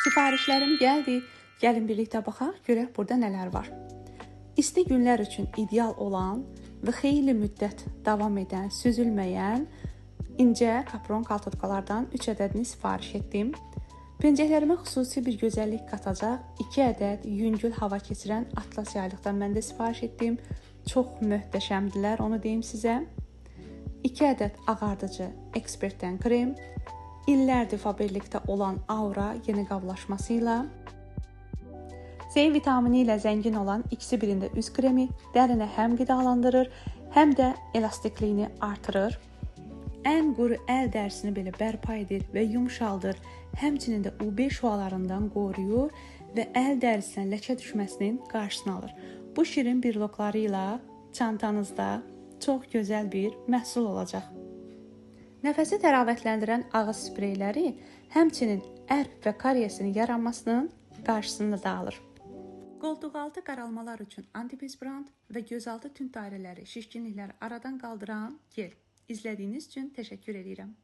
Sifarişlərim gəldi. Gəlin birlikdə baxaq, görək burada nələr var. İsti günlər üçün ideal olan və xeyli müddət davam edən, süzülməyən incə kapron kaltotkalardan 3 ədədini sifariş etdim. Pencəklərimə xüsusi bir gözəllik qatacaq 2 ədəd yüngül hava keçirən atlas yaylıqdan mən də sifariş etdim. Çox möhtəşəmdilər, onu deyim sizə. 2 ədəd ağardıcı Expertdən krem, illərdir Faberlikdə olan Aura yeni qablaşması ilə, C vitamini ilə zəngin olan ikisi birində üz kremi dərini həm qidalandırır, həm də elastikliyini artırır. Ən quru əl dərisini belə bərpa edir və yumşaldır. Həmçinin də UV şüalarından qoruyur və əl dərisinə ləkə düşməsinin qarşısını alır. Bu şirin birlokları ilə çantanızda çox gözəl bir məhsul olacaq. Nəfəsi təravətləndirən ağız spreyləri həmçinin ərb və kariesin yaranmasının qarşısını da alır. Qoltuqaltı qaralmalar üçün antiperspirant və gözaltı tünd dairələri, şişkinlikləri aradan qaldıran gel. İzlədiyiniz üçün təşəkkür edirəm.